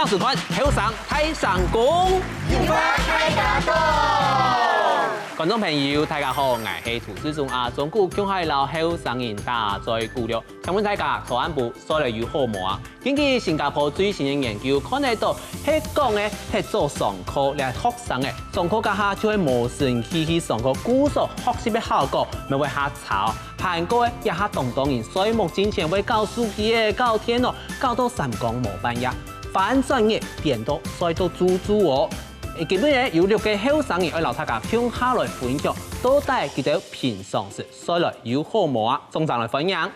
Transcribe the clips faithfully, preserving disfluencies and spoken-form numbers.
收看後生大聲公，有話大家講。觀眾朋友，大家好，𠊎係涂志忠阿忠牯，共下摎後生人打嘴鼓了。請問大家，昨暗晡睡了有好無啊？根據新加坡最新个研究，看得到，係講个，係做上課這學生个，上課該下就會無心機去上課，故所學習个效果乜會較差哦。 還過這下當多人睡目前會搞手機仔、搞電腦，搞到三更無半夜，翻轉日顛倒睡到足足哦。今晡日有六個後生人愛摎大家共下來分享，到底佢兜平常時睡來有好無啊？掌聲來歡迎！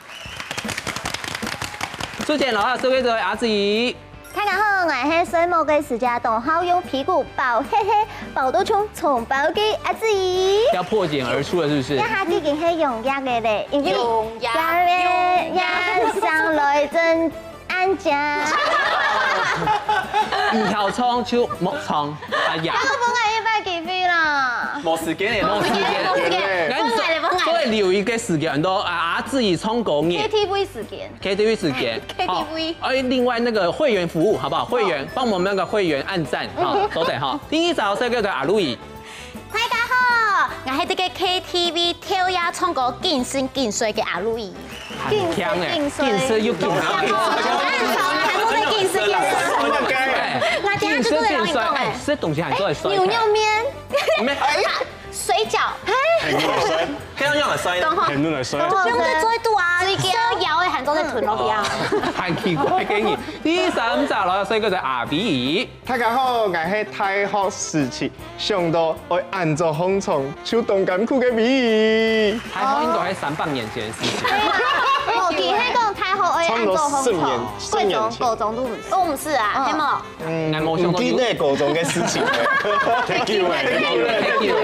首先，摎大家紹介个阿姊。 大家好，𠊎係睡目个時節當好用被骨包，嘿嘿，包到像蔥包个阿姊。要破繭而出了，是不是？這下已經係用藥个咧，因為用藥，藥个，藥上來真安靜。毋曉唱就莫唱，哎呀。要分𠊎一擺機會啦。無時間咧，無時間。無時間，無時間。𠊎分𠊎咧，分𠊎。所以留一個時間，都啊，阿姊唱歌呢。K T V時間。 K T V時間，K T V。好，哎，另外那個會員服務好不好？會員幫我們那個會員按讚，好，收得哈。第一隻係叫做阿路易。大家好，𠊎係這個K T V跳呀唱歌緊醒緊睡个阿路易。很強哎，緊醒又緊睡。緊醒又緊睡。緊醒，還不會緊醒緊睡。哎，緊醒緊睡，哎，這東西還做得睡。牛肉麵。沒。 水餃，嘿，很女生，這樣用來睡呢？等會，很女來睡。不用再做一度啊，水餃，燒窯的還做得吞落去啊。很奇怪个你。第三隻咯，所以叫做阿比。大家好，𠊎係大學時期想到愛安做紅蟲，就當艱苦个比。大學應該係三百年前的事情。無，佢係講大學愛安做紅蟲，差不多十年，十年前。國中、高中都毋係。都毋係啊，係無？ 嗯，𠊎無想到有。毋記得高中个事情了。Thank you，thank you，thank you。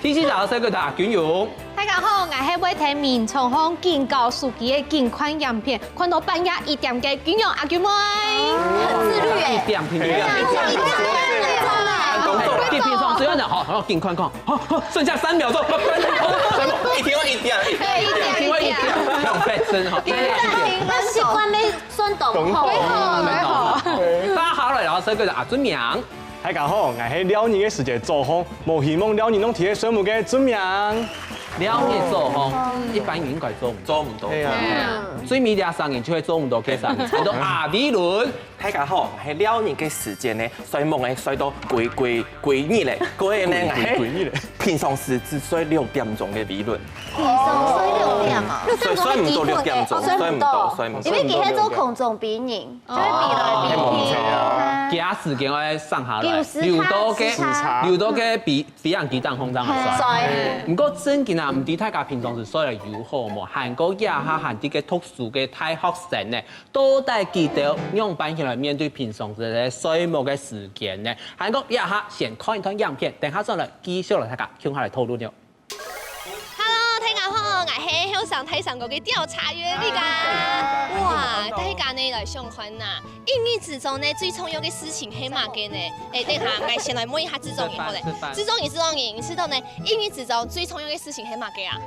第四隻係叫做阿君勇。大家好，𠊎係會在眠床項緊搞手機个緊看影片，看到半夜一點个君勇阿君妹。很自律耶。一點，一點，一點。你平常只有講，好，好，緊看看，好，好，剩下三秒鐘，一點，一點，一點，一點，一點，浪費真好。那習慣沒 算懂吼。懂吼。大家好，然後這個是阿俊明。大家好，𠊎係尞日个時節做工，無希望尞日攏佇个睡目个俊明。尞日做工，一般人應該做毋到。做毋到。對啊。最尾這生人就會做毋到，該生人，叫做阿比倫。大家好，𠊎係尞日个時節呢，睡目呢睡到歸歸歸日咧，過後呢，𠊎係歸歸日咧。平常時只睡六點鐘个比倫。 平常睡六點啊？睡，睡毋到六點鐘，睡毋到，睡毋到。因為佢係做空中飛人，就會飛來飛去。哦，其他時間愛省下來，有時差，留到个，時差。留到个飛，飛行機頂空正好睡。睡。毋過正經啊，毋知大家平常時睡了有好無？還過這下還在該讀書个大學生呢，到底佢兜仰般起來面對平常時个睡目个時間呢？還過這下先看一段影片，等下轉來繼續來大家共下來討論哦。 Hello，大家好，𠊎係後生大聲公个調查員Vika。哇，大家呢來想看吶，一日之中呢最重要个事情係麼个呢？誒，等下，𠊎先來問一下志忠你好咧。志忠，你知道你，你知道呢，一日之中最重要个事情係麼个啊？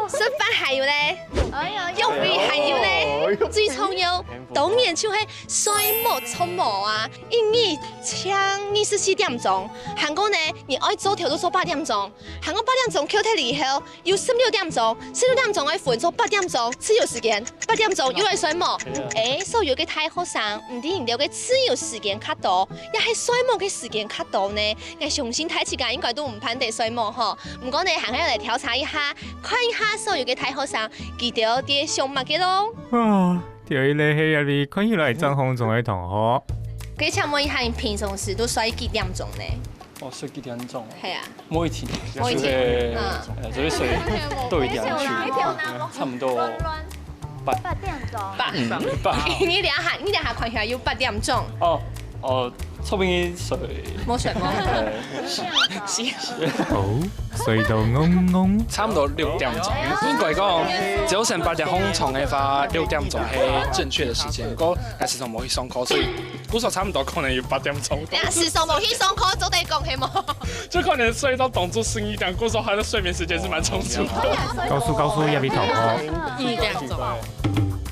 食飯還有咧？哎呀，用水還有咧？最重要，當然就係睡目著無啊！一日淨二十四點鐘，還過呢，你愛做頭都做八點鐘，還過八點鐘扣忒以後， 有十六點鐘，十六點鐘愛分做八點鐘自由時間，八點鐘又愛睡目。誒，所有个大學生，毋知你兜个自由時間較多，也係睡目个時間較多呢？𠊎相信大自家應該都毋盼得睡目吼。毋過呢，還係來調查一下，看一下所有个大學生，佢兜在想麼个咯。啊，第一個係一位看起來正紅腫个同學。可以請問一下，你平常時都睡幾點鐘呢？ 哦，睡幾點鐘？係啊。無一定，無一定。就是，嗯。呃，就是睡到一點去，差不多八，八點鐘。八，嗯，八。你等下，你等下看起來有八點鐘。哦，哦，說不定睡。無睡無。呃，是。哦，睡到戇戇。差不多六點鐘。應該講，朝晨八點䟘床个話，六點鐘係正確个時間。毋過，𠊎時常無去上課，所以 故所差不多可能有八點鐘。等下，時常無去上課，做得講係無？就可能睡到當晝十一點，故所他的睡眠時間是蠻充足的。告訴告訴亞比同學，五點鐘。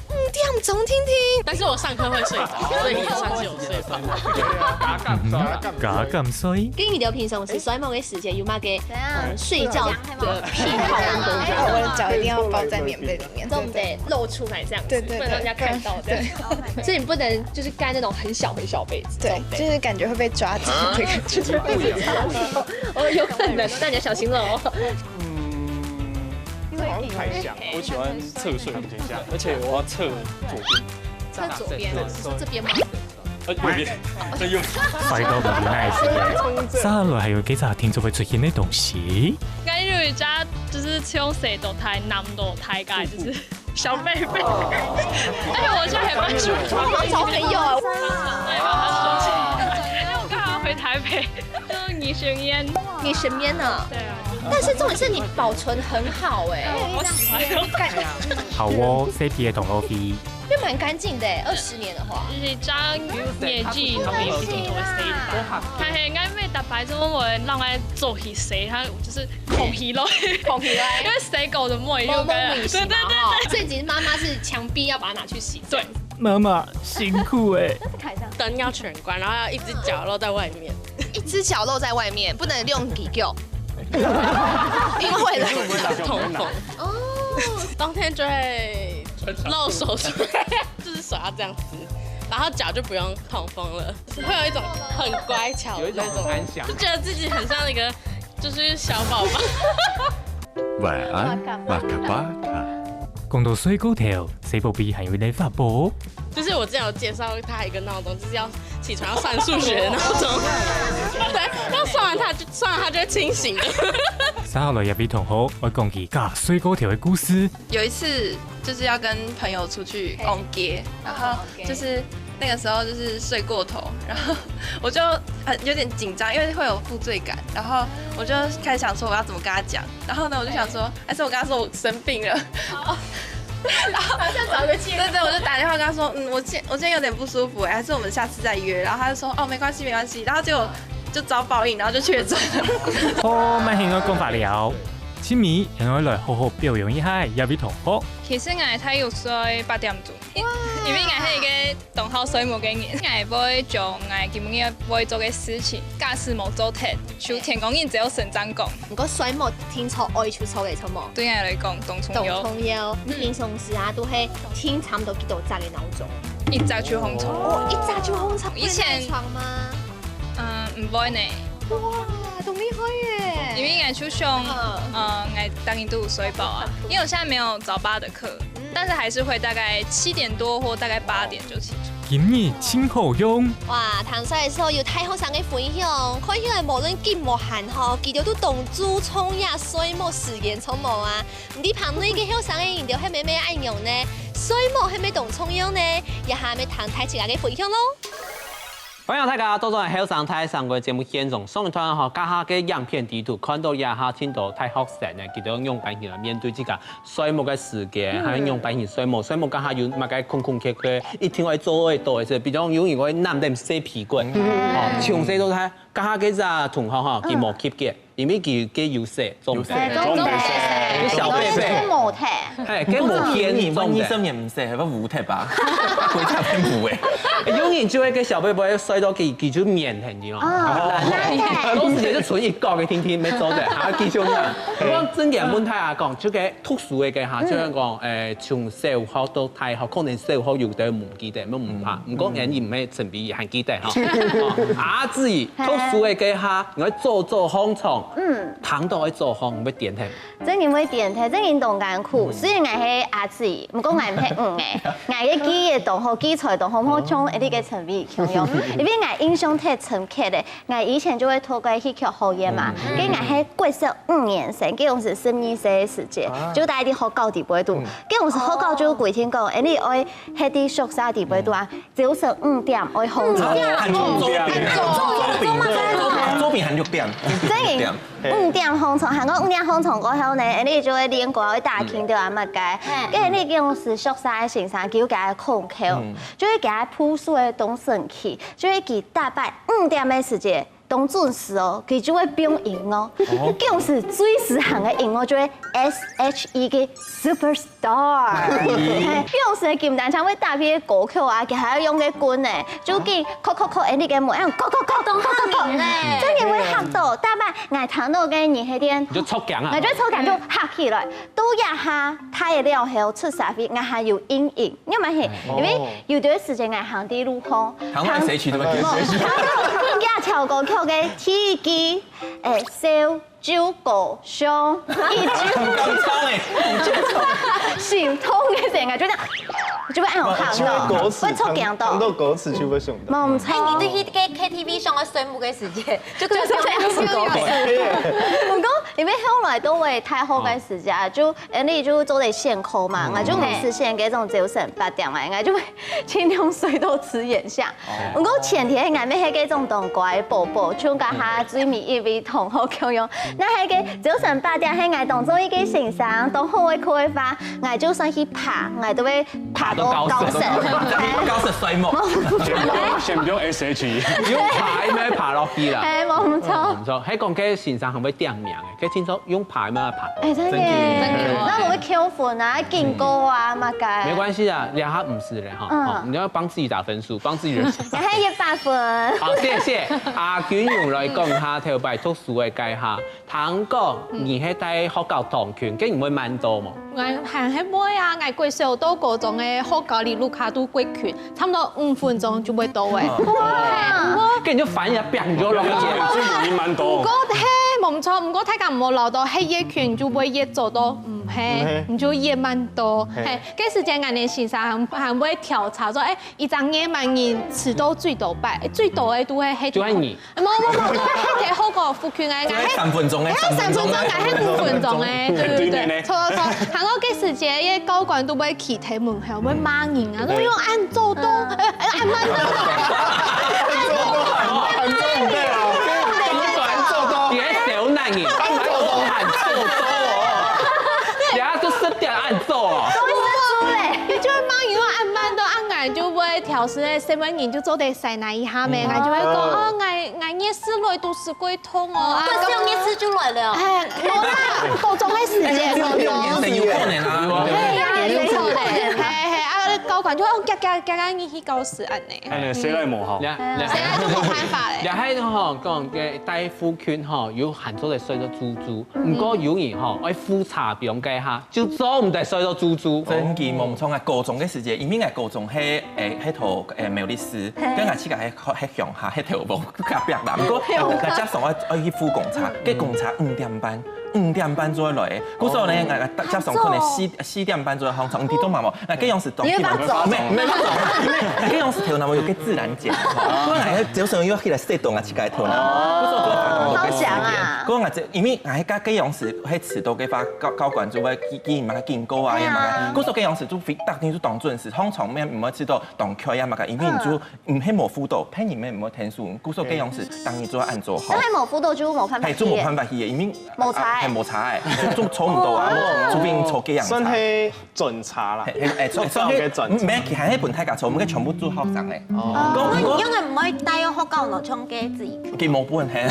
五點總聽聽。但是我上課會睡着，所以也算是有睡飽。假敢睡。跟你聊平常時睡目个時間有麼个怎樣呃睡覺的癖好？我的脚一定要包在棉被里面，都得露出來這樣子，对对对不能讓人家看到這樣。所以你不能就是蓋那種很小很小被子，对，這種就是感觉会被抓紧的感觉。哦，有可能，大家小心了哦。嗯，这好像不太像。我喜欢侧睡。等一下，而且我要侧左边。侧左边，是说这边吗？呃，右边，这右边。睡到毋知哪時節，接下來還有幾隻聽眾會出現个東西。𠊎有一隻就是從細到大、男到大个，就是小被被，而且我現在還蠻喜歡。我好像小朋友啊，對，好好笑。因為我剛好回台北，就你身邊。你身邊呢？對啊，但是重點是你保存很好哎，我喜歡。好哦，細皮个同學會。就蛮乾淨的哎，二十年的话。就是這樣年紀，他們也不停都會洗吧。但是𠊎每打牌之後，我讓他做起洗，他就是空氣咯，捧起来因。為洗過的墨也就摸摸該。你洗嘛對對對哈，所以其实妈妈是墙壁要把它拿去洗。對，妈妈辛苦哎。燈要全關，然後要一隻腳露在外面，一隻腳露在外面，不能用地腳，因為會冷。通風。哦，冬天就會露手出來，就是手要這樣子，然後腳就不用通風了，會有一種很乖巧的那種，有一種很安詳就覺得自己很像一個就是小寶寶。晚安，马卡巴卡。講到睡過頭，細寶貝還有一個法寶。就是我之前有介紹他一個鬧鐘，就是要起床要算數學的鬧鐘，對，要算完他就算完他就會清醒了。接下來這位同學會講佢假睡過頭个故事。有一次就是要跟朋友出去逛街，然后就是那个时候就是睡过头，然后我就很有点紧张，因为会有负罪感，然后我就开始想说我要怎么跟他讲，然后呢我就想说，还是我跟他说我生病了。然后好像找个借对对，我就打电话跟他说，嗯，我今我今天有点不舒服，还是我们下次再约。然后他就说，哦，没关系，没关系。然后结果就遭报应，然后就确诊了。好，莫形愛講法了。今晡日，讓我來好好表揚一下這位同學。其實𠊎大約睡八點鐘，因因為𠊎係一個當好睡目个人，𠊎會將𠊎今日會做个事情，假使無做忒，就天光日只有伸展講。毋過睡目定著愛就著个，著無？對𠊎來講，當重要。當重要。你平常時啊，都係定差毋多幾多隻个鬧鐘？一隻就好重。哦，一隻就好重。以前會賴床嗎？嗯，毋會呢，哇，當厲害耶！因為𠊎就想，嗯呃，𠊎當然都有睡飽啊，因為我現在沒有早八的課，但是還是會大概七點多或大概八點就起床。今日真好用。哇，聽晒所有大學生个分享，看起來無論緊無閒吼，佢兜都當注重這睡目時間，著無啊？毋知棚內个後生个人兜係毋係恁樣呢？睡目係毋係當重要呢？這下愛聽大自家个分享咯。歡迎大家做轉後生大聲个節目現場。上一段吼，這下个影片裡肚看到這下盡多大學生呢，佢兜仰般形來面對自家睡目个時間，還有仰般形睡目，睡目這下有麼个空空缺缺，一定愛做會到个事，比如有人會攬等洗屁股，哦，從細到大，這下个這同學吼，佢無及格，因為佢个優勢，做毋得。有勢，做毋得。个小貝貝，做無忒。嘿，个無天你問醫做毋得。生也毋使，係毋係烏忒吧？佢才會烏誒。有人就會个小貝貝睡到佢，佢就面很哦。哦，當時就存一角个天天沒做得，啊，繼續啦。不過真个問題啊，講，就个讀書个个哈，就係講，誒，從小學到大學，可能小學有得毋記得，毋怕。毋過人毋係陳比還記得哈。啊，至於讀書个个哈，你愛做做方程，嗯，聽到愛做方，會點頭。真个會點頭，真个當艱苦。雖然𠊎係阿姊，毋過𠊎毋係五个，𠊎个記憶當好，記才當好，無像你个陳比共樣。因為𠊎印象忒深刻个， 𠊎以前就會讀个戲劇學院嘛，該𠊎係國小五年生，該當時十二歲个時節，就戴在學校底背肚。該當時學校就規定講，誒，你愛歇在宿舍底背肚啊，朝晨五點愛䟘床。很重點，重點，重點很重點。真个五點䟘床，還過五點䟘床過後呢，誒，你就會練歌，會打琴，對啊，麼个。該你該當時宿舍个先生，就會給佢空口，就會給佢鋪書个東西去，就會給大半五點个時節。當準時哦，佢就會放音樂。哦。該時最時行个音樂就係S H E个Superstar。嘿，該時个金單槍會搭配个歌曲啊，佢還愛用个棍呢，就佢叩叩叩，𠊎个門，叩叩叩，叩叩叩，真个會嚇到。大半𠊎聽到个人係點，你就著驚啊𠊎就著驚就嚇起來。到這下，大了後出社會，𠊎還有陰影，因為係，因為有段時間𠊎行在路項，行到社區都會見。也超過曲个第一句，誒，燒酒果香，一句當操哎，心痛个時間，就這樣，就會恁樣嚇到，就會歌詞，會著驚到。唱到歌詞就會想到。無錯。哎，你對去該K T V上个睡目个時間，就可能就是唱那首歌。毋過，因為後來到會大學个時節，就因為就做得選課嘛，𠊎就毋使選該種朝晨八點嘛，𠊎就會盡量睡到吃夜宵。毋過前提𠊎乜係該種當乖寶寶，像該下最尾一位同學共樣，該係該朝晨八點係𠊎當中意个先生，當好个課个話，𠊎就算去爬，𠊎都會爬到高升。高升睡目。先不用 S H E，用爬，因為爬落去啦。哎，無錯。毋錯，還講該先生還會點名誒，該聽說用爬，有沒有爬到？哎，真的耶，真的耶那我會扣分啊，警告啊，麼个。沒關係啊，兩下五十人哈，嗯好，你要幫自己打分數，幫自己人。還有一百分。好，謝謝阿君勇來講下頭擺讀書个該下。聽講你係在學校當勤，該你會慢到無？𠊎還係會啊，𠊎國小到高中个學校離屋下都幾近，差不多五分鐘就會到誒。哇！該你就翻一下，砰就落去。最容易慢到毋。過係，無錯，毋過大家毋好恅著，係越近就會越早到，毋係，你就越慢到。係，該時節𠊎等先生還還會調查說，誒，一隻月滿人遲到最多擺，最多个都係係。就係你。無無無，都係在學校附近个，𠊎係。三分鐘誒，哎，三分鐘，𠊎係五分鐘誒，對對對，對呢錯錯錯。還有該時節，因為教官都會企在門口，會罵人啊，都用恁早到，呃，呃，恁慢到。你還小男人，還做到哦。人家都十點恁早哦。你就會罵人，用恁慢到，恁𠊎就會調試誒，身邊人就做得使那一下咩，𠊎就會講，哦，𠊎𠊎夜市來都係過 痛哦，啊，不是用一次就來了。哎，無啦，高中个時節，高中。有可能啊。係啊，有可能，係係啊，教官就哦，遽遽遽遽，你去教室恁呢。哎，誰來無好？呀現在就無辦法嘞。也係吼，講个大附近吼，有還做得睡到豬豬，毋過有人吼，愛赴茶邊該下，就做毋得睡到豬豬。真个無錯啊，高中个時節，因為𠊎高中係誒係讀誒苗栗市，跟𠊎自家係係鄉下，係頭屋隔壁啦。毋過𠊎接送愛愛去赴公車，該公車五點半，五點半就會來，故所呢，𠊎接送可能四四點半就會上床，你知道嘛無？𠊎該樣時當你會發作沒沒發作，該樣時頭腦有個自然節，所以𠊎朝晨又起來設動啊，自家頭腦，故所就會發動到該時間。好想啊故所𠊎這因為𠊎該該樣時係遲到个話，教教官就會記記嘛警告啊，對啊嘛，故所該樣時就非逐日就當準時，通常咩毋會遲到當開啊嘛，因為你就毋係無輔導，別人咩毋會聽書，故所該樣時當然就會恁做好但。係無輔導就無辦法係，就無辦法去，因為無差欸係無差欸，就就坐毋到啊，除非你坐該樣算係準差啦。係係，誒，所以所以算係準差。咩，其實係本大家坐，毋係全部做學生誒。哦，那你用个毋會帶學校拿充給自己？佢無本係。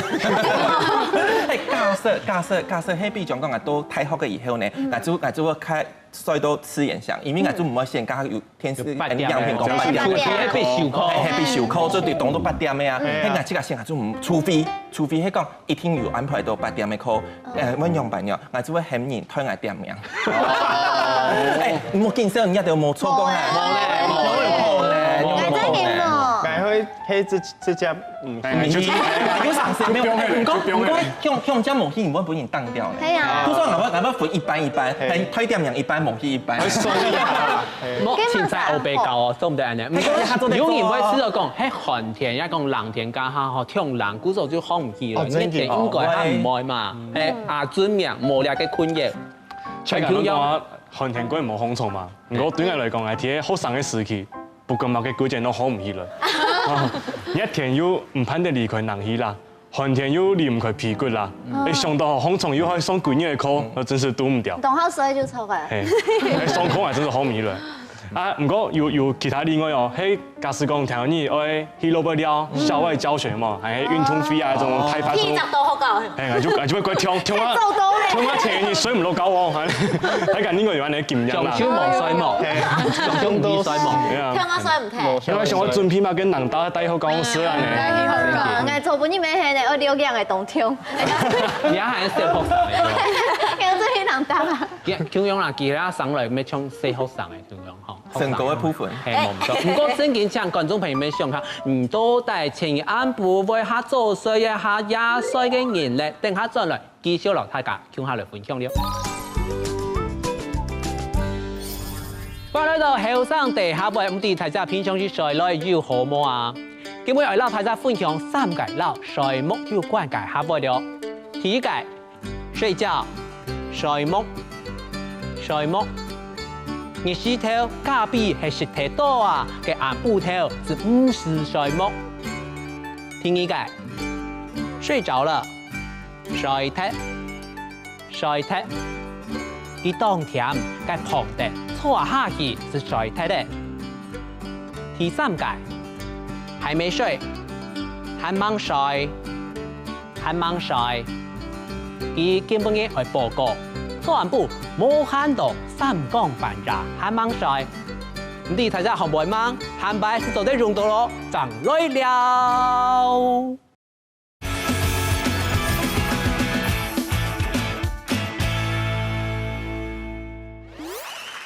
係假設假設假設，係比如講講啊，到大學个以後呢，𠊎就𠊎就會開睡到四點上，因為𠊎就毋會先加有天時有八點兩點鐘八點。就係被休課。係係被休課，所以對當到八點个啊，係𠊎自家先啊，就毋除非除非係講一定有安排到八點个課，誒，問樣辦樣，𠊎就會喊人替𠊎點名。誒，毋好緊張，人家都無錯講啊。無咧，無咧。無咧，𠊎真个無。該會係直直接，嗯，哎，就有上司沒有？毋過毋過，像像這樣無去，你會分人當掉呢。係啊就算哪怕哪怕分一半一半，但退點名一半無去一半。會算一下啦。莫凊彩烏白搞哦，做毋得恁樣。係，佢做得做哦有人會試著講，係寒天，也講冷天，加下吼，天冷，故所就好毋起來，哦真的一定應該還毋會嘛。誒，阿尊名無這个困擾，全球有。全球有啊，寒天過無風潮嘛。毋過對𠊎來講，𠊎在學生个時期，不管麼个季節都好毋起來。啊，熱天又毋盼得離開冷氣啦，寒天又離毋開被骨啦。誒，想到風潮又愛上幾日个課，我真是堵毋掉。當好睡就著个。嘿，誒，上課還真是好毋起來。啊，毋過有，有其他例外哦，係假使講聽你愛去落尾了，校外教學嘛，還係運動會啊，這種開發這種，第十度好搞。哎，就，就會過衝，衝啊，衝啊，前你睡毋落覺哦，還，還敢另外有恁樣經驗啦。上手無睡目，上手無睡目。對啊，衝啊睡毋忒。因為想要準備嘛，跟人打，打好公司啊呢。哎，好搞，哎，昨晡日乜係呢，我六點个當衝。你還係小學生个，要準備人打啊。共樣啦，其他上來乜像小學生个共樣吼。 身高个部分。係，無毋著。毋過正經請觀眾朋友們想下，你到底前一暗晡會較早睡也較夜睡个人咧，等下轉來繼續摎大家共下來分享了。歡迎來到後生大客話，毋知大家平常時睡來有好無啊？今晡日愛摎大家分享三個摎睡目有關个客話了。第一個， 睡覺，睡目，睡目。日時頭咖啡係食忒多啊，該暗晡頭就毋使睡目。第二個，睡著了，睡忒，睡忒。佢當悿，該膨等坐下去就睡忒咧。第三個，還沒睡，還吂睡， 還吂睡。佢今晡日愛報告，昨暗晡無閒到三更半夜還吂睡。毋知大家好無吂？下擺就做得用到囉，正來尞。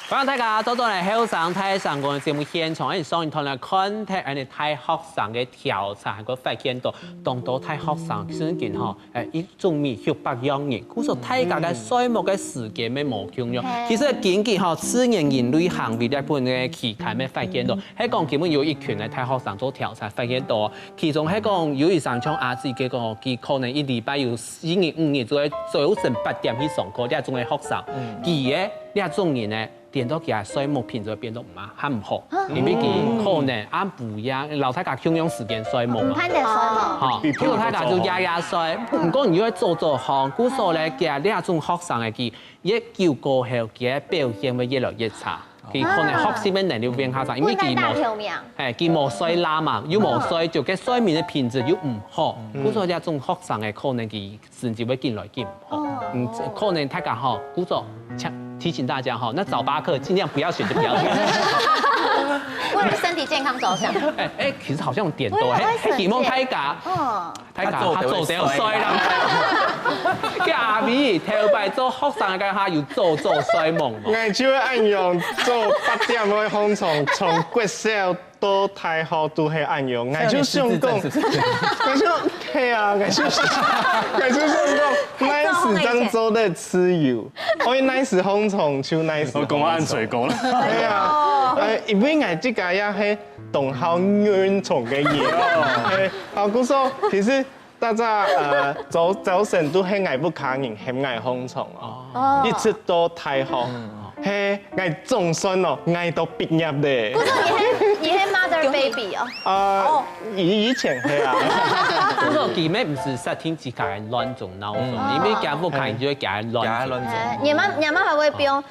歡迎大家做轉來後生大聲公个節目現場，𫣆上一段來看忒𫣆大學生个調查，還過發現到當多大學生正經吼， 誒，一種米畜百樣人，故所大家个睡目个時間乜無共樣。其實根據吼，自然人類行為這本个期刊乜發現到，係講今晡日有一群个大學生做調查，發現到，其中係講有一儕像阿姊佢講，佢可能一禮拜有四日五日就會朝晨八點去上課，這種个學生，佢个這種人呢， 顛倒佢个睡目品質會變到毋啊，較毋好，因為佢可能暗晡夜摎大家共樣時間睡目嘛。毋盼得睡目。吼，比如大家就夜夜睡，毋過你又愛早早䟘，故所咧，佢這種學生个佢，越久過後，佢个表現會越來越差，佢可能學習个能力會變較差，因為佢無，係，佢無睡啦嘛，又無睡，就个睡眠个品質又毋好，故所這種學生个可能佢 成績會緊來緊毋好。嗯，可能大家吼，故所，提醒大家吼，那早八課盡量不要選就不要選。為了身體健康著想。哎，哎，其實好像有點多，嘿，希望大家，哦，大家較早點睡啦。阿美，頭擺做學生个下有早早睡目無？𠊎就會恁樣，早八點會䟘床，從國小 到大學都係恁樣，𠊎就想講，𠊎就，係啊，𠊎就，𠊎就想講，哪時正做得自由，愛哪時䟘床就哪時䟘床。講到恁衰講啦。係啊，呃，因為𠊎自家也係當好䟘床个人，係，啊，故所其實 大家，呃，早，早晨都係𠊎屋下人喊𠊎䟘床哦，一直到大學，係，𠊎總算哦，𠊎都畢業咧。故所你係，你係mother baby哦？啊，以，以前係啊。故所佢乜毋係設定自家亂鐘鬧鐘，因為佢屋下人就會佢亂鐘。你媽，你媽還會變，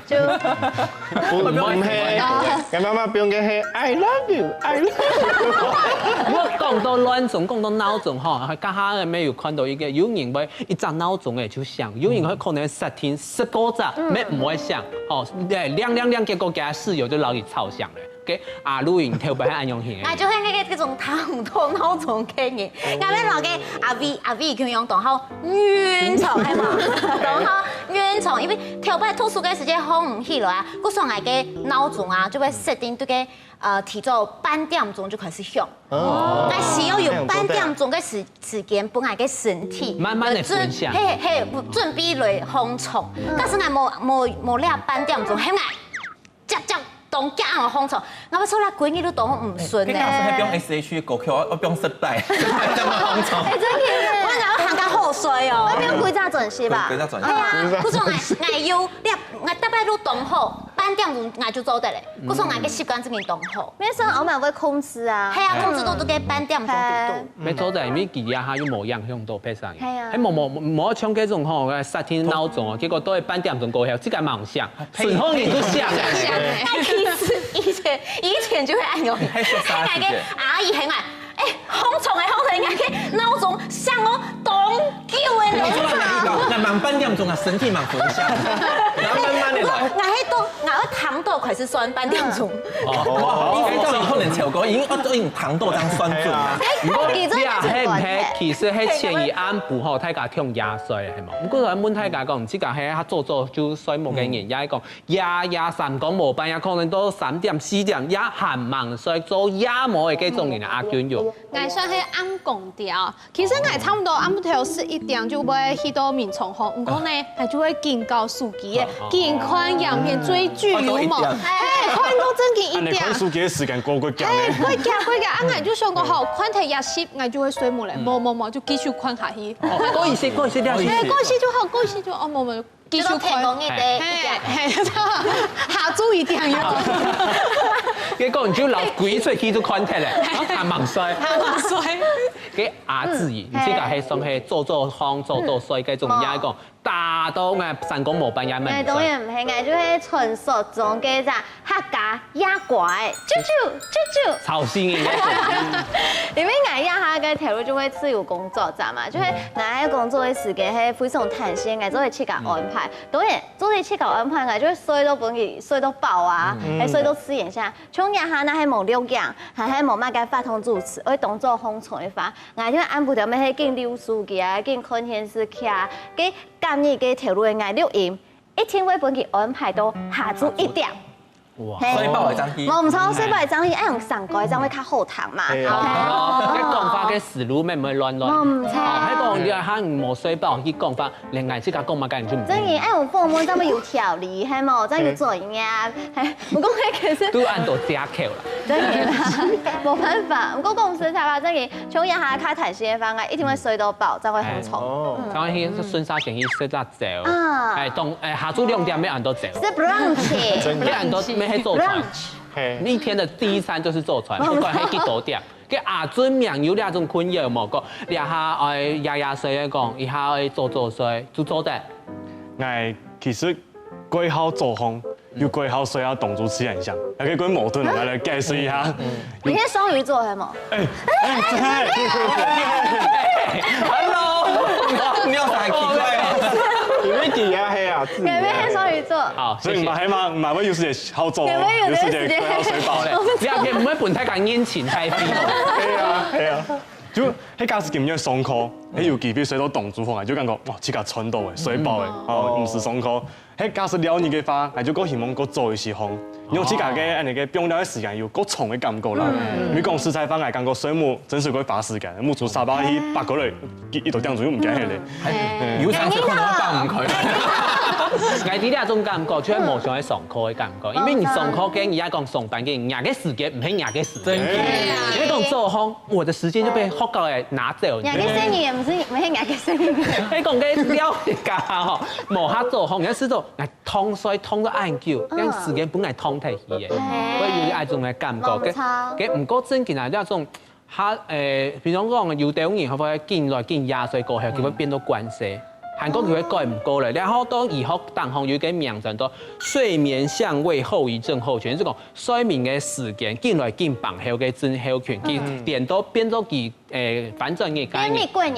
就 毋，毋係，𠊎媽媽放个係I love you，I love you。毋過講到亂鐘，講到鬧鐘吼，該下乜有看到一個，有人會一隻鬧鐘仔就響，有人會可能設定十個隻，乜毋會響，吼，亮亮亮，結果佢个室友就摎佢吵醒了。該阿露瑩頭擺係恁樣形个。𠊎就係該個，該種聽毋到鬧鐘个人，𠊎乜摎該阿V，阿V共樣當好䟘床係無？當好䟘床，因為頭擺讀書个時節䟘毋起來啊， 故所𠊎个鬧鐘啊，就會設定對个，呃，提早半點鐘就開始響。哦。𠊎需要有半點鐘个時，時間分𠊎个身體慢慢地分享。準，係，係，準備來䟘床。假使𠊎無，無，無這半點鐘，喊𠊎，接接，當驚𠊎䟘床，𠊎會坐來歸日都當毋順呢。該假使係放S H E个歌曲，我，我放失敗，失敗怎麼䟘床？哎，真的耶。𠊎，𠊎會還較好睡哦。𠊎放歸隻轉是吧？歸隻轉。哎呀，故所𠊎，𠊎有，你，𠊎大概都當好。 半點鐘𠊎就做得咧，故所𠊎个習慣正經當好。沒事，我們會控制啊。係啊，控制到這個半點鐘底肚。沒錯的，因為佢啊，佢又無影響到別儕。係啊。係無，無，無像該種吼，設定鬧鐘哦，結果到半點鐘過後，自家吂響，順風你就響。響。以前就會恁樣，還係啥時間？阿姨喊𠊎，哎，䟘床个䟘床，𠊎个鬧鐘響哦，當久个鬧鐘。𠊎吂半點鐘啊，身體吂分享，然後慢慢的來。𠊎係到，𠊎會聽到開始算半點鐘。哦，你這種可能超過，因為我都已經聽到這樣算準了。哎，如果你這樣子係毋係，其實係前一暗晡吼，大家共樣睡，係無？毋過𠊎問大家講，自家係較早早就睡目个人，也係講 夜夜三更無半夜，可能到三點、四點，也還吂睡，做夜魔个這種人啊，阿君有。𠊎算係暗光鳥，其實𠊎差不多暗晡頭十一點就會去到眠床吼，毋過呢，𠊎就會緊搞手機个，緊看影片、追劇有無？嘿，看到正經一點。恁樣看手機个時間過過緊。嘿，過緊過緊，啊，𠊎就想講吼，看忒一集，𠊎就會睡目咧。無無無，就繼續看下去。哦，過一些，過一些，過一些。嘿，過一些就好，過一些就好，哦，無無。 繼續看。這個天公一個，嘿，嘿，下晝一點有。結果你就老鬼出去就看忒咧，還吂睡。還吂睡。該阿志，你自家係算係早早䟘、早早睡，該種人家講，打到𠊎三更無半夜問。哎，當然毋係，𠊎就係傳說中个啥， 客家夜歌，啾啾啾啾。吵醒人家。因為𠊎這下个頭路就會自由工作者嘛，就係𠊎个工作个時間係非常彈性，𠊎做得自家安排。當然，做得自家安排，𠊎就會睡到分佢睡到飽啊，還睡到自然醒。像這下若係無錄影，還係無麼个活動主持，愛當早䟘床个話，𠊎就暗晡頭乜係緊溜手機啊，緊看電視劇啊，該隔日个頭路个𠊎錄音，一定會分佢安排到下晝一點。 哇，嘿，睡飽會正去。無毋著，睡飽會正去，愛用上過正會較好聽嘛。係啊。哦，該講話个思路乜毋會亂亂。無毋著。哦，該講你還無睡飽去講話，連𠊎自家講麼个你就毋知。真个，愛用訪問正會有條理，係無？正有專業。嘿，毋過該其實都恁多藉口啦。真个啦，無辦法。毋過講實在話，真个，像這下較彈性个方案，一定會睡到飽，正會䟘床。哦，嗯。剛剛去順續先去睡到 朝。啊。哎，當，哎，下晝兩點愛恁多朝。食brunch。愛恁多，愛去坐船。Brunch。嘿。一天的第一餐就是坐船，不管係幾多點。該阿俊明有這種困擾無？講，這下，哎，夜夜睡，講，一下愛早早睡，就做得。𠊎其實過好早䟘， 又過好睡啊，當晝自然醒，還可以過矛盾，來，來解釋一下。你係雙魚座係無？哎，哎，真的。Hello，你有啥奇怪哦？因為佢也係啊，自己也係。你乜係雙魚座。好，所以嘛，謝謝。係嘛，嘛會有時間好早哦，有時間過好睡飽。好咧，你也毋會分大家人情太低哦。對啊，對啊。就，係假使今日上課，係有機會睡到當晝䟘啊，就感覺，哇，自家賺到誒，睡飽誒，哦，毋使上課。 係假使了你个話，𠊎就過希望過早一些䟘。因為自家个恁樣个放尞个時間有過長个感覺啦。因為講實在話，𠊎感覺睡目真係會花時間，目珠眨下去，擘過來，一一到點鐘又毋見忒咧。有常識可能會放毋開。𠊎知這種感覺，就係無想愛上課个感覺，因為你上課个，你也講上班个，人家个時間毋係人家个時間。真的。你講早䟘，我的時間就被學校給拿走。人家个生意也毋係，毋係人家个生意。你講个了解吼，無下早䟘，人家是做 𠊎䟘睡䟘到恁久，嗯。該時間分𠊎䟘忒去誒。嘿。會有一種个感覺。無錯。該，該毋過正經啊，這種，佢，誒，比如講，有兜人會緊來緊夜睡過後，佢會變到慣勢，還過佢會改毋過來。然後到醫學當中有一個名稱叫睡眠相位後遺症候群，就講睡眠个時間緊來緊放後个症候群，佢顛倒變做佢 誒，反轉你个概念。變美國人。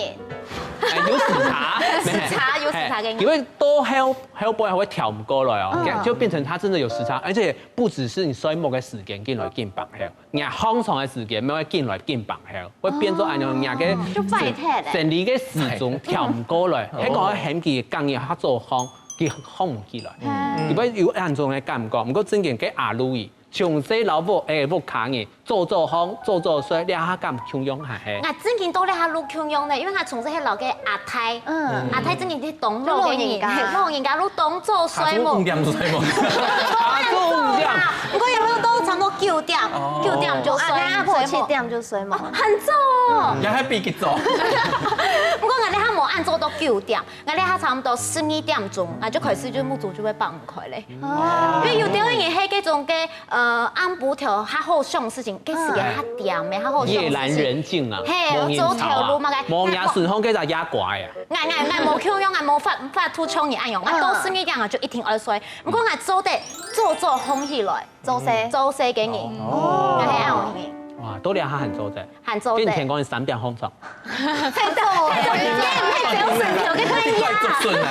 誒，有時差。有時差，有時差个人。誒，因為到後，後背還會調毋過來哦，哦。這樣就變成他真的有時差，而且不只是你睡目个時間緊來緊放後，你䟘床个時間乜會緊來緊放後，會變做恁樣，你个就壞忒了。生理个時鐘調毋過來，哦。該個還佢講佢較早䟘，佢䟘毋起來。嗯。佢會有恁種个感覺，毋過正經个阿路伊，從細老母，誒，屋下人 早早䟘，早早睡，這下敢共樣還係？𠊎正經到這下都共樣呢，因為𠊎從細係摎个阿太，嗯。阿太正經係當老个人，就老人家。老人家都當早睡目。下晝五點就睡目。下晝五點。毋過有無到差不多九點？哦。九點就睡，阿公阿婆七點就睡目。睡目。哦，很早哦。嗯。也還比佢早。毋過𠊎這下無恁早到九點，𠊎這下差不多十二點鐘，𠊎就開始就目珠就會擘毋開咧。哦。因為有兜人係該種个呃暗晡頭較好想个事情，个時間較恬个，較好想个事情。夜闌人靜啊，嘿，無人吵啊，做頭路嘛，該無人順風，該隻野怪啊。𠊎𠊎𠊎無共樣，𠊎無法法度像你恁樣，𠊎到十二點啊就一定愛睡。毋過𠊎做得早早䟘起來，做事做事个人，哦，𠊎係恁樣个人。哇，到這下還做得。 還做得。跟你講，你三點䟘床。還做得，你也毋係只有省頭个朋友。怪足順啊，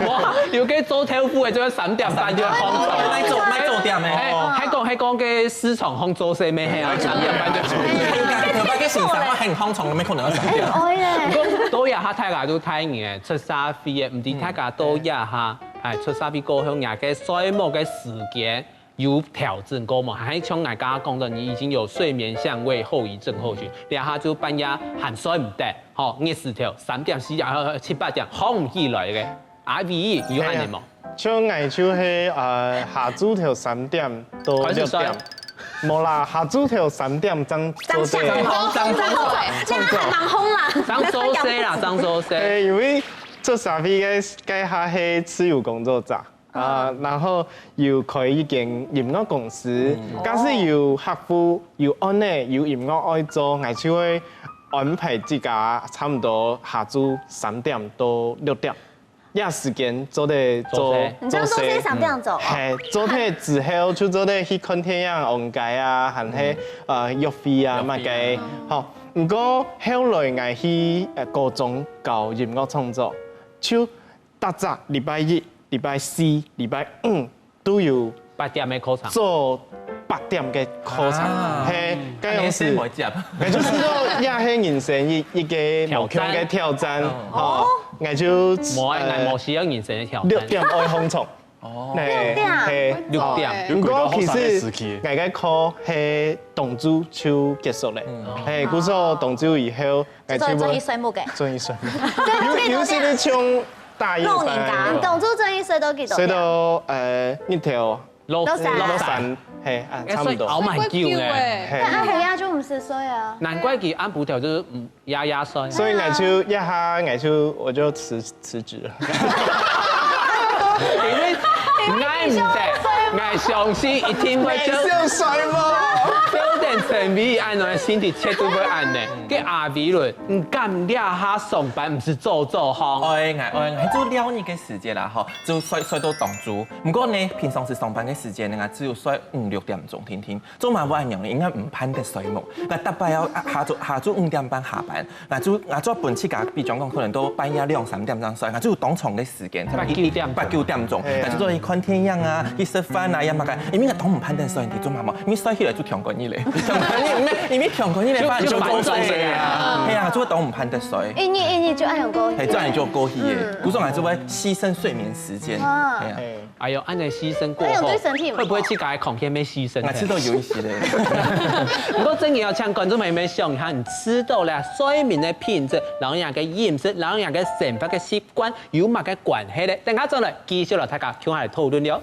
無，有个做豆腐个，就係三點半就䟘床。賣做賣做店个。哎，還講還講个市場䟘做事咩？係啊，三點半就䟘床。頭擺个先生，我喊䟘床，沒可能要三點。哎耶。毋過，都也他太太都太年，出社會个，毋知大家都也哈，哎，出社會過後，人个睡目个時間 有調整過無？還像𠊎剛剛講的，你已經有睡眠相位後遺症候群，這下就半夜還睡毋得，吼，日時頭三點、四點、七八點䟘毋起來个。阿偉有恁呢無？像𠊎就係呃下晝頭三點到六點，無啦，下晝頭三點正做得。當下當下當下，當做事啦，當做事。誒，因為出社會个該下係自由工作者。 啊，然後有開一間音樂公司，假使有客戶有案呢，有音樂愛做，𠊎就會安排自家差毋多下晝三點到六點，這時間做得做做事。你當做事三點鐘？係，做得之後就做得去看電影、逛街啊，還係呃約會啊麼个，好。毋過後來𠊎去呃高中教音樂創作，就 逐隻禮拜一、禮拜四、禮拜五都有八點个課程，做八點个課程，係，該樣子，𠊎就試著也係人生一一個無共个挑戰，吼，𠊎就無愛，𠊎無需要人生个挑戰。六點愛䟘床，哦，六點，係，六點，毋過其實𠊎个課係當晝就結束了，係，故所當晝以後。 就做做一睡目个。做一睡目。有有時你像大夜班，老人家，你當晝做一睡到幾多點？睡到呃日頭落山，落山，係啊，差毋多。睡熬蠻久呢。係。那阿虎呀就毋使睡啊。難怪佢暗晡頭就是嗯呀呀睡。所以𠊎就一下，𠊎就我就辭辭職了。因為𠊎毋得，𠊎相信一定會就。你想睡嗎？就等陳偉安个心底絕對會安呢。 个阿偉倫，你敢這下上班毋使早早䟘？哎，𠊎哎，𠊎就尞日个時節啦，吼，就睡睡到當晝。毋過呢，平常時上班个時節呢，𠊎只有睡五六點鐘定定。做麼會恁樣呢？因為毋盼得睡目。𠊎逐擺哦，下晝下晝五點半下班，𠊎就𠊎就分自家，比方講可能到半夜兩三點正睡，𠊎就有當長个時間，八九點，八九點鐘，𠊎就做去看電影啊，去食飯啊，也麼个，因為𠊎當毋盼得睡，你知做麼無？ 因為睡起來就暢快日咧，暢快日，因為因為暢快日咧，反而就慢睡啊，係啊，就會當毋盼得睡。一日一日就恁樣過去。係，這樣就過去耶。故所𠊎就會犧牲睡眠時間。係啊。哎喲，恁樣犧牲過後，會不會自家个康健被犧牲？𠊎知道有一些咧。不過真的要像觀眾朋友們想一下，你知道了睡眠的品質，然後人个飲食，然後人个生活个習慣， 有麼个關係咧？等下轉來繼續來大家共下來討論了。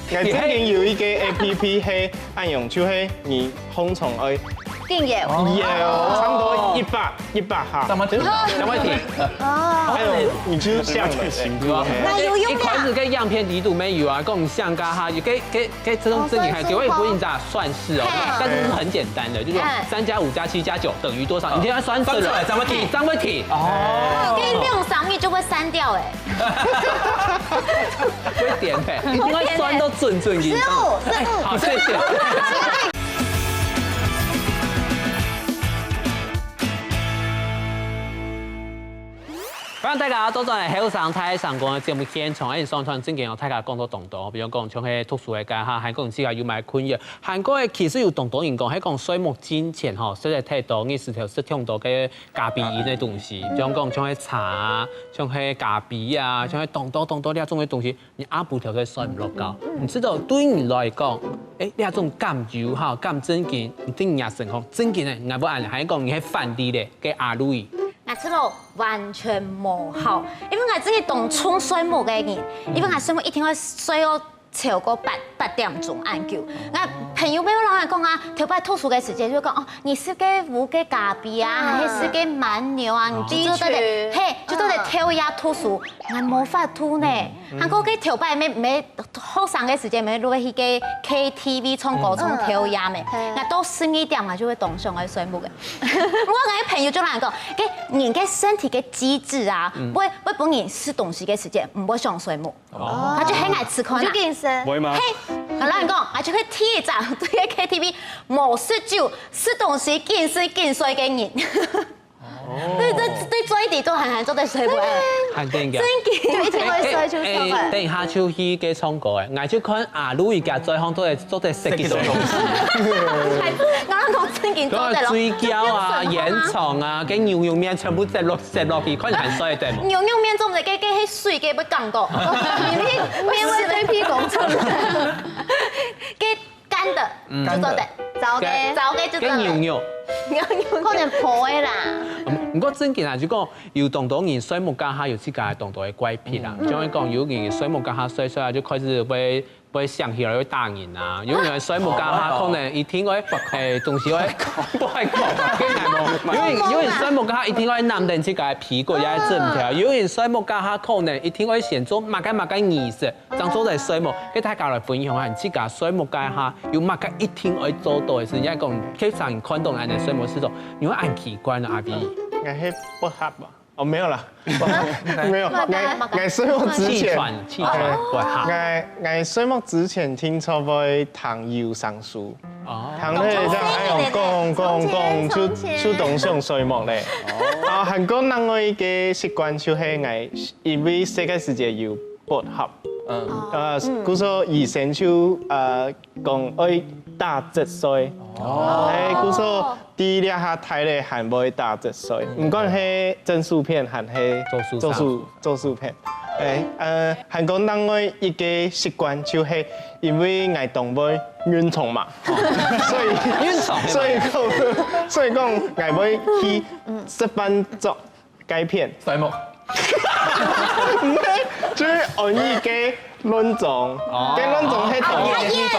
𠊎最近有一個A P P係恁樣，就係你䟘床愛緊搖，搖差不多一百一百下，怎麼停？怎麼停？哦，還有你就想了，那有用啊？一開始个影片裡肚沒有啊，講想該下，有个个个這種正經還就會分人家算式哦，但是是很簡單的，就是說三加五加七加九等於多少？你聽他算式了，怎麼停？怎麼停？哦，跟你用上面就會刪掉哎。 會點嘿，一定要算到準準一。十五，十五。好，謝謝。歡迎大家倒轉來後生大聲公个節目現場，𠊎上段正經有大家講到當多，比如講像係讀書个間哈，還講自家有麼个困擾，還過其實有當多人講，係講睡目進前吼，實在太多，日時頭食忒多个 咖啡因个東西，比如講像係茶啊，像係咖啡啊，像係當多當多這種个東西，你暗晡頭就睡毋落覺。你知道對你來講，誒，這種感憂哈，感正經，你對你个生活正經个，𠊎會恁樣講，你係反例咧，个阿Louis。𠊎知道完全無效，因為𠊎真个當重睡目个人，因為𠊎睡目一定會睡到超過八八點鐘恁久。𠊎朋友乜當然講啊，頭擺讀書个時節就講哦，你食个烏个咖啡啊，還係食个蠻牛啊，你就做得，嘿，就做得透夜讀書，𠊎無法度呢。還過該頭擺無無學生个時節，無落去該K T V唱歌唱透夜咩，𠊎到十二點啊就會當想愛睡目个。𠊎个朋友就來講，該人个身體个機制啊，會會分人食東西个時節毋會想睡目。 哦，佢就喊𠊎試看啊。你就緊食。會嗎？嘿，𠊎摎你講，𠊎就去第一隻對个K T V，無食酒，食東西，緊食緊睡个人。對對對，這一點都還還做得睡不？還真个。真个。就一定會睡就上來。等一下就去該唱歌誒，𠊎就看阿魯一家嘴項做得做得食幾多東西。𠊎講正經做得咯。水餃啊、煙腸啊，跟牛肉麵全部食落食落去，看你還睡得無？牛肉麵做毋得，該該係水个 講過，你面會對屁股出來。該乾的就做得，燥个燥个就做得。牛肉，牛肉可能泡个啦。毋過正經啊，就講有當多人睡目該下有自家當多个怪癖啦。就係講有人睡目該下睡睡啊，就開始會會醒起來會打人啊。有人睡目該下可能一定會誒東西會不愛講，跟你講，有人有人睡目該下一定會攬等自家个被骨也係枕頭，有人睡目該下可能一定會先做麼个麼个儀式。 正做得睡目，該大家來分享下，你自家睡目該下有麼个一定愛做到个事？人家講，通常看到恁樣睡目係講，你會恁奇怪呢，阿B。𠊎係不合嘛？哦，沒有啦，沒有，𠊎𠊎睡目之前，氣喘氣喘不好。𠊎𠊎睡目之前聽說會聽有聲書，哦，聽了這樣，哎喲，講講講，就就當想睡目咧。啊，還過另外一個習慣就係𠊎因為細个時節有 不合。嗯，呃，故所醫生就呃講愛打側睡。哦，哎，故所第一下大咧還會打側睡，毋管係針線片還係做手術做手做手術片，哎，呃，還講另外一個習慣就係因為𠊎當會運動嘛，所以運動所以講所以講𠊎會去食飯做 該片。睡目。毋係，就係安逸个卵種，該卵種係同，係較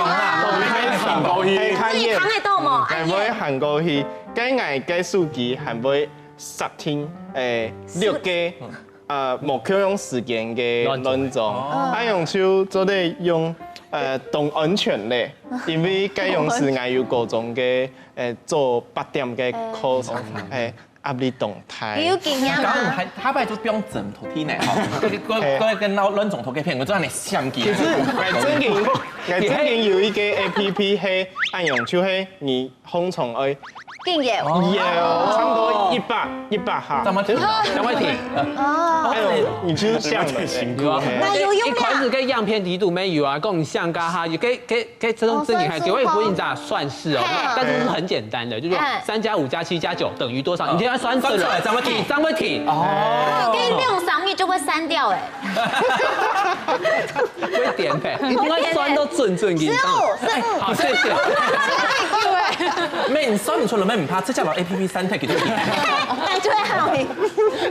遠，所以看得到無？該會行過去，該𠊎个手機還會設定誒六個呃無共樣時間个卵種，恁樣就做得用呃當安全咧，因為該樣時𠊎有高中个誒早八點个課程，係。 壓力當大。你有經驗嗎？然後還他爸就不用枕頭踢呢，哈，對對對，跟那卵種頭給騙，我知道你相機。可是，哎，正經，哎，正經有一個A P P係恁樣，就係你紅蟲愛經驗，有差不多一百一百下，怎麼停？怎麼停？哦，哎呦，你就是想的，辛苦。那有用啊？一開始个樣片裡肚沒有啊，講你想幹哈，有給給 該這種正經還就會分你咋算式哦，但是是很簡單的，就是說三加五加七加九等於多少？你聽他算出來，怎麼提？怎麼提？哦，跟你用上面就會刪掉哎。會點配，一定要算到準準給你。十五，十五。好，謝謝。沒，你算不出來，沒，你怕，這叫老A P P刪掉給你。哎，對啊。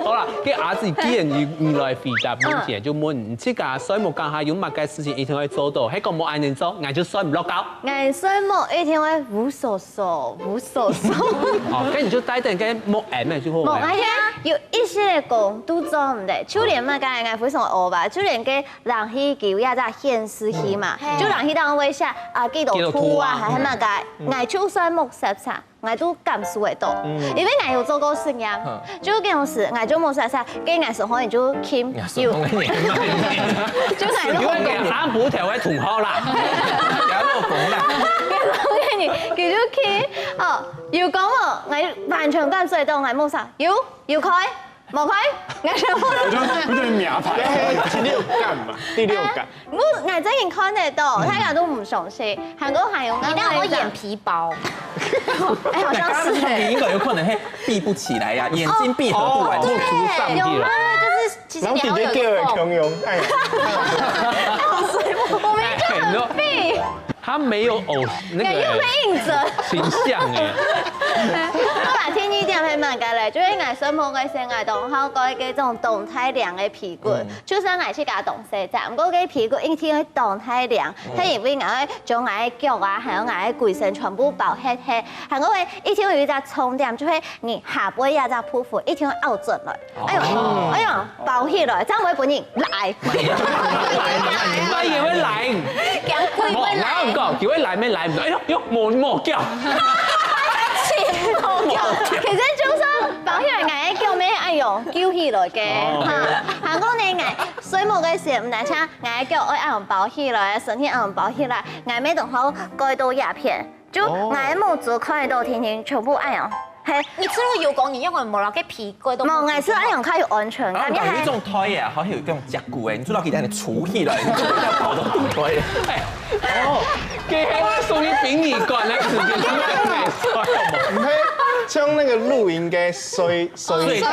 好啦，該阿姊，既然你你來回答問題，就問你自家睡目該下有麼个事情一定會做到，係講無恁樣做，𠊎就 睡毋落覺。𠊎睡目一定會無所所，無所所。哦，該你就戴等該目鏡就好了。無，哎呀，有一些个工都做毋得，就連麼个，𠊎非常惡吧，就連該冷氣機也在顯示器嘛，就冷氣當中會寫啊幾多度啊，還係麼个，𠊎就睡目煞煞。 𠊎都感受得到，因為𠊎有做過實驗，就該種時，𠊎就無啥啥，該𠊎手項就輕，有，就𠊎就，因為你阿婆頭會同好啦，不要落風啦。𠊎手項佢就輕，哦，有講哦，𠊎完全感受得到，𠊎無啥，有有開，無開，𠊎全部都。我就我就秒拍。第六感嘛，第六感。 我𠊎真經看得到，大家都毋相信，還過還有另外一隻。你那有眼皮包？哎，好像是欸。你應該有可能會閉不起來呀，眼睛閉合不完。哦，對，有沒有？就是其實你還會有一個縫。然後姐姐給我的共用，哎呀。我們就很閉。他沒有偶那個又被硬着。形象哎。好啦，第二點係麼个咧？就係𠊎睡目个時，𠊎當好蓋該種當大領个被骨，就算𠊎自家當細隻，毋過該被骨一定會當大領，係因為𠊎會將𠊎个腳啊，還有𠊎个歸身全部包核核，還過會一定有一隻重點，就係你下背這隻部分一定會拗轉來。哎喲，哎喲，包起來，正毋會分人拉。拉也會拉。講鬼會拉。無，𠊎講，佢會拉，無拉毋到。哎喲喲，無無腳。無腳。其實就算包起來，𠊎个腳乜愛用揪起來个，哈。還過呢，𠊎睡目个時，毋單淨𠊎个腳愛恁樣包起來，身體恁樣包起來，𠊎乜當好蓋到這片。 就𠊎个目珠看得到，天天全部恁樣。係，你除了有講你用个無啦，該被蓋都無，𠊎係恁樣較有安全感，你還有一種胎耶，好像有一種甲骨哎，你知道可以在那裡儲起來，你就不要跑到底胎。哎，哦，給黑的送你比你管那个時间，真的没错。你看，像那个露營个睡睡睡袋，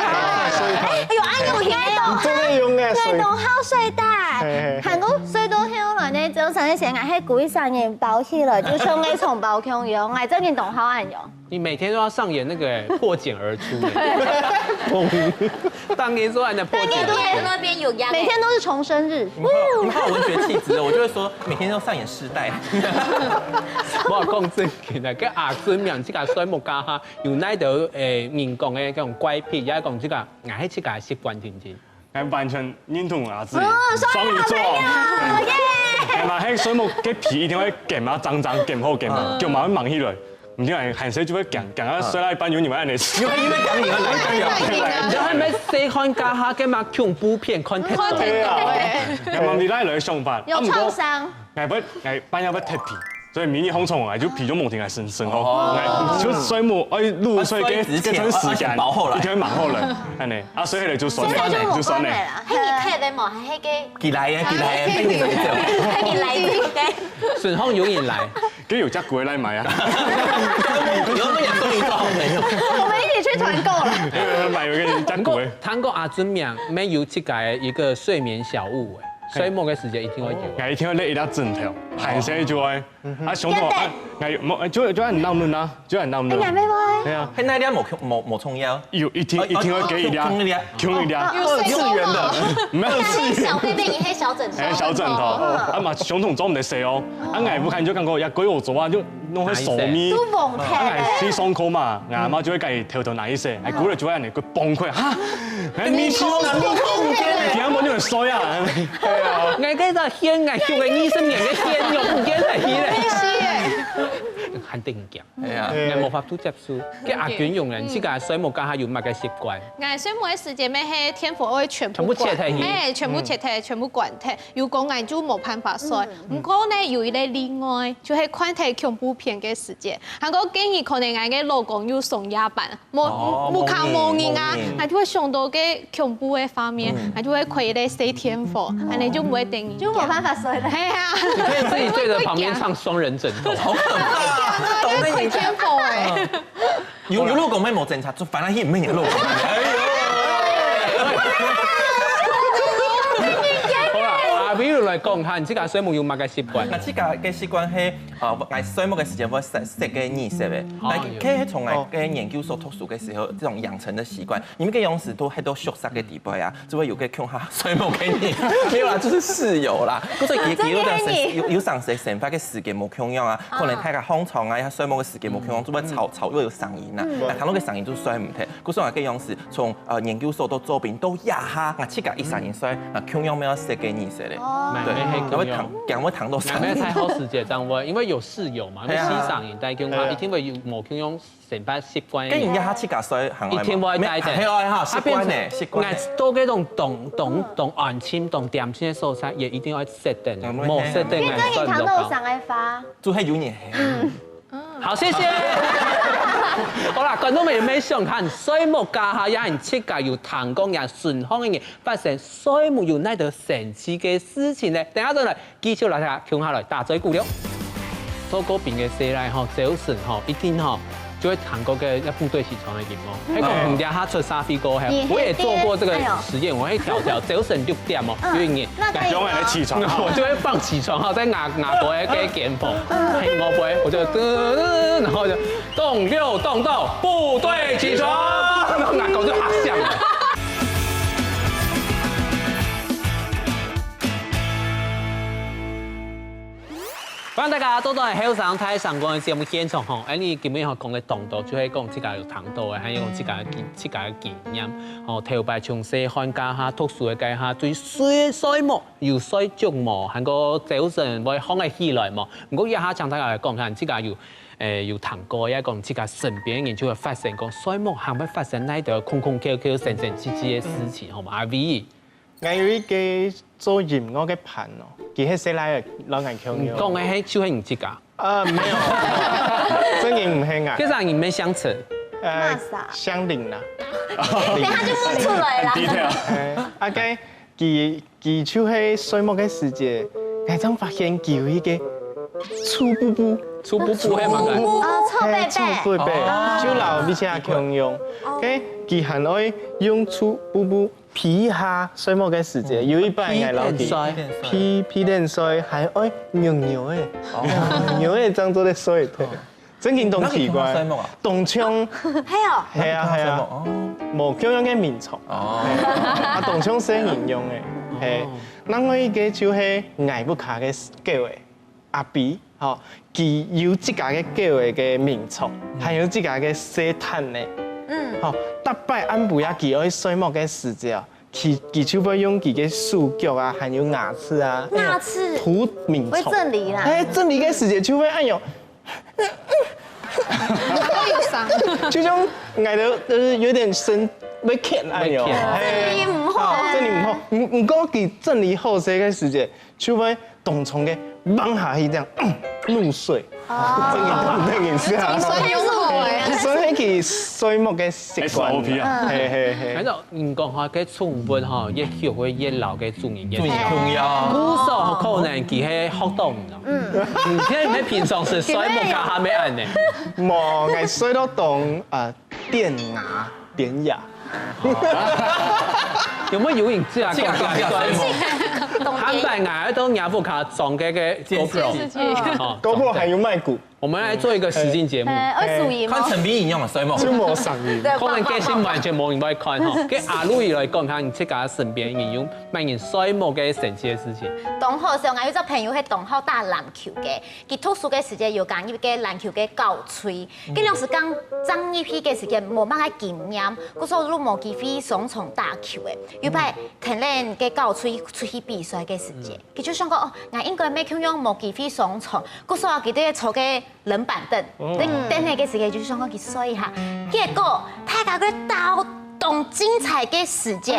睡袋，哎呦，哎呦，天哪！你真的用那个睡，那种好睡袋，還有睡到後來呢，早上个時间，還故意三人包起来，就像个床包 共樣，哎，正經當好恁樣。你每天都要上演那个破茧而出，當年说完的破茧而出。那边有压力，每天都是重生日。你好，你好文学气质哦，我就会说每天都上演痴呆。我讲正经的，跟阿尊两自家睡目家哈，有那个诶人讲的那种怪癖，也讲这个，也是自家习惯定定。 哎，完全认同啊，自己。哦，双鱼座。双鱼座，耶！哎嘛，嘿，睡目个皮一定会卷啊，脏脏卷好卷嘛，卷嘛会忙起来，你就很很谁就会卷，卷到睡到一半有你们按呢。因为因为讲你要来讲，你知道他们谁看嘎哈，干嘛恐怖片看太多？看太多，哎，干嘛你来来上班？有创伤。哎不，哎，半夜会脱皮。 所以明日红虫来就皮就猛停来生生哦，来就睡目，哎，入睡个个成时间，一天忙好了，哎呢，啊，睡了就酸了，就酸了。嘿，你退的嘛，还个，起来呀，起来呀，起来呀，对。沈宏有人来，可以有加鬼来买啊，有没有送你照没有？我们一起去团购了。买有个加鬼。听过阿尊名，没有自家一个睡眠小物哎，睡目个时间一定会有，哎，一定会累一大枕头，喊下去就会。 啊，上头啊，哎，无，就就很浪漫啊，就很浪漫。哎，妹妹，对啊，现在你无无无重要，有一天一定会给一粒，给一粒，二次元的，没有二次元，小妹妹，你黑小枕头，哎，小枕头，啊嘛，上头装的谁哦，啊，哎，不看就看过，也鬼我做啊，就弄个手咪，都蒙开，哎，去上课嘛，俺妈就会给偷偷拿一些，哎，过了就会那个崩溃哈，哎，你说你，你看我就很衰啊。 哎呀，𠊎个个天，𠊎修个二十年个天，又毋见了去了。很定讲，哎呀，𠊎无法度接受。个阿君用人，自家睡目家下有么个习惯？𠊎睡目个时间，咩係电火会全部关，全部切忒去。哎，全部切忒，全部关忒。有讲𠊎就无办法睡。毋过呢，有一个例外，就係看忒恐怖片个时间。还过建议可能𠊎个老公有上夜班， 無，哦，無空無人啊，無人，無人。𠊎就會想到个恐怖个畫面，嗯。𠊎就會開一个細電火，恁呢就毋會等你。就無辦法睡了。係啊。你可以自己對著旁邊唱雙人枕頭。好可怕啊！懂那个。開電火欸。有，有老公乜無爭吵，就反而係毋係你老公。哎喲。好啦，啊，比如來講下，你自家睡目有麼个習慣？𠊎自家个習慣係，呃，𠊎睡目个時間會設，設个儀式个。哦，但係從𠊎个研究所讀書个時候，這種養成的習慣，因為个樣式都係到宿舍个地步啊，就會有个共下睡目个人，沒有啦，就是室友啦。所以佢，佢有當時，有，有當時生活个時間無共樣啊，可能大家䟘床啊，睡目个時間無共樣，就會吵，吵，會有聲音啊。那聽到个聲音就睡毋忒。故所𠊎个樣式，從，呃，研究所到做兵，到這下，𠊎自家一儕人睡，啊，共樣乜愛設个儀式咧。哦。對，𠊎會聽，驚會聽到聲音。𠊎太好時節，正會，因為有室友嘛，對啊。有四儕人在共下，對啊。一定會有無共樣生活習慣。跟人家自家睡，還愛嘛。一定會帶的。沒，還愛哈，習慣呢，啊，變成習慣呢。𠊎到該種當，當，當安靜、當恬靜个所在，也一定要設定的，嗯，無設定，變成你聽到聲个話。就係有人。嗯。 好，謝謝。好啦，觀眾朋友，有想看睡目家下，也你自家有聽過也順風个人，發生睡目有哪兜神奇个事情呢？等下再來繼續來大家共下來打嘴鼓了。做過兵个細倈吼，朝晨吼，一定吼，就會彈過个要部隊起床的音樂。那个人家他出社會過後，我也做過這個實驗，我會調調早晨六點哦，有一年，那可以嗎？永遠的起床。我就會放起床號，在外外國的个間房，嘿，我不會，我就噔，然後就動六動到部隊起床，然後外國就好響了。歡迎大家到到後生大聲公个節目現場吼，哎，你今日吼講个當多，就係講自家有聽到个，還有講自家个經自家个經驗。吼，頭擺從細漢該下讀書个該下，對睡睡目有睡著無，還過早晨會䟘得起來無？毋過這下請大家來講看，自家有誒有聽過，也講自家身邊个人就會發生講睡目還會發生哪兜空空竅竅、神神蹟蹟个事情，好無？阿V。 𠊎有一個做音樂个伴哦，佢係細倈仔摎𠊎共樣。你講个係就係你自家。呃，沒有，真的毋係啊其。實你們相似，呃那啥，相鄰啦。等下就問出來啦。低調。哎，啊該佢佢就係睡目个時節，𠊎正發現佢有一個臭布布。出不不會嘛？哦，臭貝嘿，臭貝。貝貝，就摎你自家共樣。該佢還愛用臭布布 皮下睡目个時節，有一擺𠊎摎佢皮皮等睡，還愛扭扭仔，扭扭仔正做得睡，對，真經當奇怪。那你聽他睡目啊？當像，係哦，係啊係啊，哦無共樣个眠床，哦，啊當像細人樣个，係。另外一個就係𠊎屋下个狗仔。 阿比，吼，佢有自家个狗仔个眠床，還有自家个細廳仔。嗯，吼，逐擺暗晡夜佢愛睡目个時節啊，佢佢就會用佢个手腳啊，還有牙齒啊，牙齒塗眠床。會整理啦。哎，整理个時節就會哎喲，有傷。就像𠊎兜呃有點生會欠哎喲，會欠哎整理毋好整理毋好。毋毋過佢整理好勢个時節，就會當場个放下去這樣入睡，整個當等一下。所以用好哎。所以佢睡目个習慣。 SOP 啊。嘿嘿嘿反。正你講吼，該寵物吼，越畜會越老，該主人越注意肥。重要。故所可能佢係學到毋咯。嗯，你看你平常時睡目該下會恁呢，無，𠊎睡到當呃典雅典雅。有沒有有影子啊？這個講起來睡目，這個坦白講，都若屋下裝該个監視器 GoPro，哦 GoPro還有麥克，我們來做一個實境節目。呃，愛注意嗎看？陳明一樣啊，睡目。就無聲音。對，可能該先完全無人會看吼。該阿路伊來講下，你自家身邊有麼人睡目个神奇个事情？當好笑，𠊎有隻朋友係當好打籃球个，佢讀書个時節有加入个籃球个校隊，該當時剛正入去个時節無麼个經驗，故所都無機會上場打球个。有擺跈等个校隊出去比賽个時節，佢就想講哦，𠊎應該乜共樣無機會上場，故所佢就坐个冷板凳，等等个時節就想講去睡一下，結果大家个到當精彩个時節，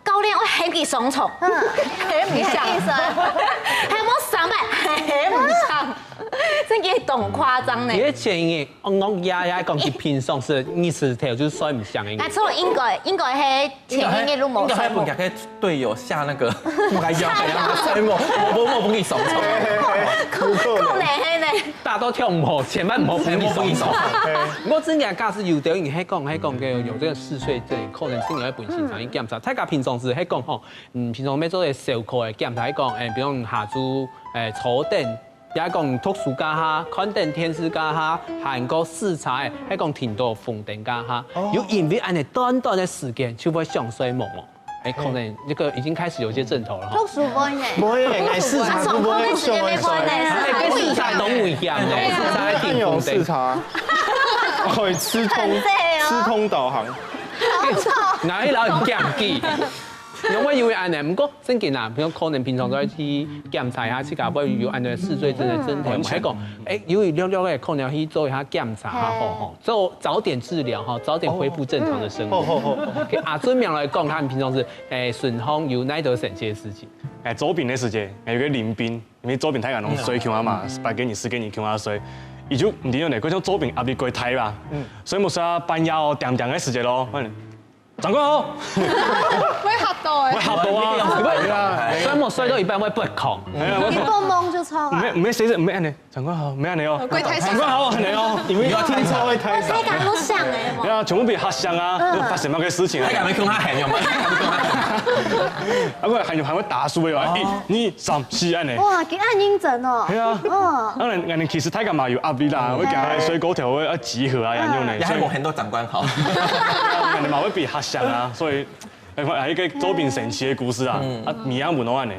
教練會喊佢上場，喊毋上，喊無上班，喊毋上，真个當誇張呢你。个建議，戇戇呀呀講，佢平常時日時頭就睡毋醒个人。該錯應該應該係前一日都無睡目應該還分。佢个隊友下那個，我還要還要睡目，我我我不跟你上場。不錯可能係呢。打到跳舞，千萬毋好分你上場。我不跟你上場。毋過真正假使有兜人係講係講个有這個嗜睡症，可能真个愛本身上去檢查。大家平常時係講吼，嗯，平常愛做个小可个檢查，係講，誒，比如下晝，誒，坐等，也講讀書該下，看等電視該下，還過視察，係講停到紅燈該下，有因為恁呢短短个時間就會想睡目哦。誒，可能這個已經開始有一些症頭了哈。讀書會呢？無誒，𠊎視察都無會想愛睡。哎，跟視察都無一樣呢，視察還停紅燈。有視察，會自動自動導航。哪一老你講句？因為因為恁呢，毋過正經啊，比如可能平常都愛去檢查一下，自家會有恁呢嗜睡症个症頭。還講，誒，有一略略个可能去做一下檢查哈，吼吼，做早點治療哈，早點恢復正常的生活。好好好，給阿尊明來講，他們平常時，誒，身上有哪一種神奇的事情？哎，做兵个時節，哎，有個林兵，因為做兵大家攏睡共下嘛，八個人、十個人共下睡，佢就毋知樣呢，佢像做兵壓力過大吧，所以無睡啊，半夜哦，點點个時節咯，可能長官好，會嚇到。會嚇到啊！睡目睡到一半會發狂。哎呀，我一發夢就出來。毋係，毋係，誰是毋係恁呢？長官好，毋係恁呢哦。櫃台上。長官好，恁呢哦。因為聽錯會太少。大家都想哎嘛。對啊，全部被嚇醒啊，嗯。都發生麼个事情啊？大家沒看他喊有嗎？啊，不然還有還會打輸的哦，一、二、三、四恁呢。哇，佢恁認真哦。對啊。哦。當然，人其實大家嘛有壓力啦，嗯。會驚水果條會要集合啊，恁樣呢。也還無很多長官好。人嘛會被嚇醒啊，所以 哎，一個做兵神奇的故事啊，嗯。啊，米養布攏恁呢。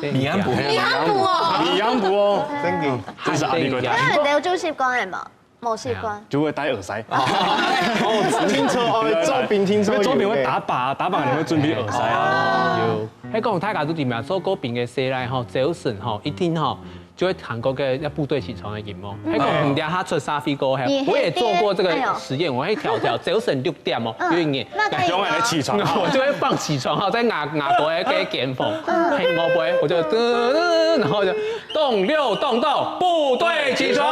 米養布。米養布哦。米養布哦。真的。真是壓力過大。那你有習慣的嗎？無習慣。就會戴耳塞。哦，聽說哦，做兵聽說有。因為做兵會打靶，打靶你會準備耳塞啊。哦。有。該講大家都知嘛，做過兵个時節吼，朝晨吼，一定吼， 就會聽過个要部隊起床的音樂。嗯。該講你等下出社會過後，你我也做過這個實驗，我會調調，朝晨六點哦，嗯。有一年，那可以嗎？來，來起床。我就會放起床號，在外，外國的該間房，嗯。嘿，我不會，我就噔，然後就動六動到部隊起床，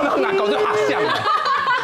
然後外國就好像了。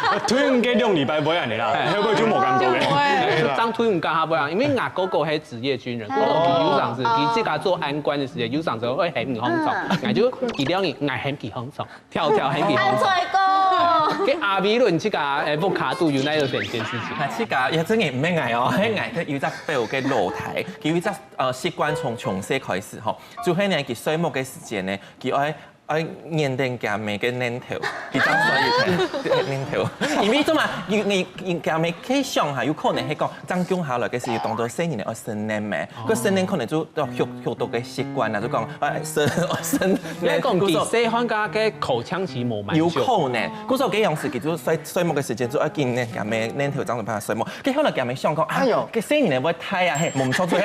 啊，退伍該兩禮拜不會恁呢啦，哎。後尾就無感覺了。哎，就當退伍較好不會啊，因為外國个係職業軍人，哦。有當時，哦。佢自家做安官的時間，有當時會喊你起床，嗯。那就一兩年，愛喊起床。 跳跳喊起床。還在講。該阿美倫自家，誒，屋下肚有哪有這件事情？啊，自家也真个毋係𠊎哦，係𠊎个有隻表个老弟，佢有一隻，呃，習慣從從細開始吼，就係呢，佢睡目个時間呢，佢愛，愛黏等厥姆个乳頭，佢正睡得，乳頭。因為做麼，佢，佢，佢厥姆去想哈，有可能係講，正降下來个時，當多細人仔愛食奶咩，哦。該食奶可能就要學，學到个習慣啦，就講，哎，食，食奶，你講佢細漢个口腔期無 有可能。故所該樣時，佢就睡，睡目个時間就愛緊呢，厥姆乳頭正有辦法睡目。該後來厥姆想講，啊，哎喲。該細人仔會大啊，嘿，無錯，就係，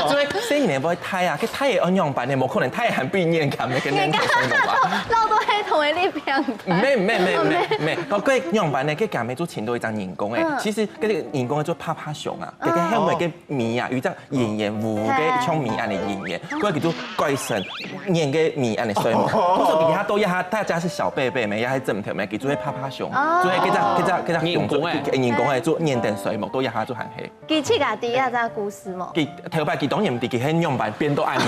就係細人仔會大啊，該大个愛仰般呢？無可能大个還比人家該个乳頭睡目吧？老多係同一粒病。毋係，毋係，毋係，毋係，毋係，哦，該仰般呢？該厥姆就請到一隻人工个，嗯。其實該个人工个就拍拍胸啊，該个後尾个 尾啊，有隻圓圓烏烏个，像米恁呢圓圓，過去就改成黏个尾恁呢睡目。哦。故所佢下到這下，大家係小被被咩，也係枕頭咩，佢就會拍拍胸，哦。就會該隻，該隻，該隻人工个。人工个，就黏等睡目，到這下就還係。佢自家知這隻故事無？佢頭擺佢當然毋知佢係仰般變到恁呢，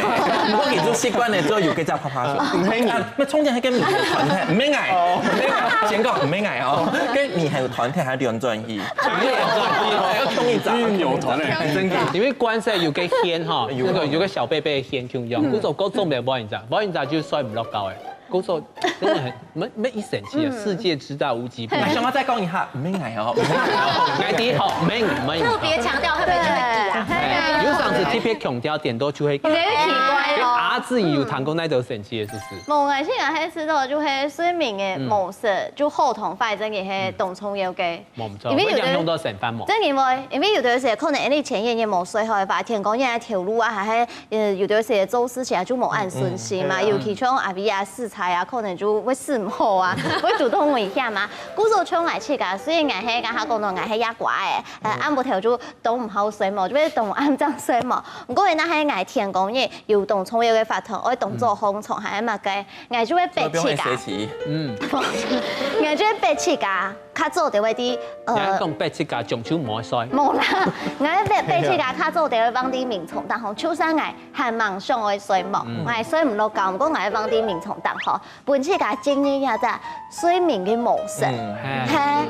毋過佢就習慣了，就有該隻拍拍胸。毋係你。啊，該從前該个米團體，毋係𠊎，哦。毋係𠊎，先講毋係𠊎哦，該米還有團體還有兩轉去。 還要同一隻。有團欸。真个。因為關西有个縣吼，有。那個有个小被被縣共樣，嗯。故所各種个無人家，無人家就睡毋落覺欸。故所真的很，沒，沒一神奇啊，嗯。世界之大無奇不有。還想要再講一下，毋係𠊎哦，毋係𠊎哦。𠊎知吼，毋係，毋係。特別強調，特別就會記啊。哎，有上次特別強調點到就會記。你很奇怪哦。阿志有談過那種神奇的事實？無，𠊎是𠊎還知道，就係睡眠个模式，嗯。就好同壞，真个係當重要个。 無毋著，因為有个會影響到生活無？真个會，因為有个時可能你前一日無睡好，會發天光，因為頭路啊，還係，呃，有个時做事情啊，就無恁順心嘛。嗯，嗯，對啊。尤其像阿美啊、食菜啊，可能就會食毋好啊，會主動問一下嘛。故所像𠊎自家，雖然𠊎係，剛剛講到𠊎係夜怪欸，呃，嗯。暗晡頭就當毋好睡目，就會當暗正睡目。毋過呢，該係𠊎天光日有當重要个活動，愛當早䟘床，還係麼个，𠊎就會逼自家。所以不用S H E。嗯。𠊎就會逼自家。 較早就會知，呃，你講逼自家終究毋會睡。無啦，𠊎逼，逼自家較早就會放佇眠床頂吼，就算𠊎還吂想愛睡目，嗯。𠊎睡毋落覺，毋過𠊎放佇眠床頂吼，分自家進入一隻睡眠个模式。嗯。嘿。嘿，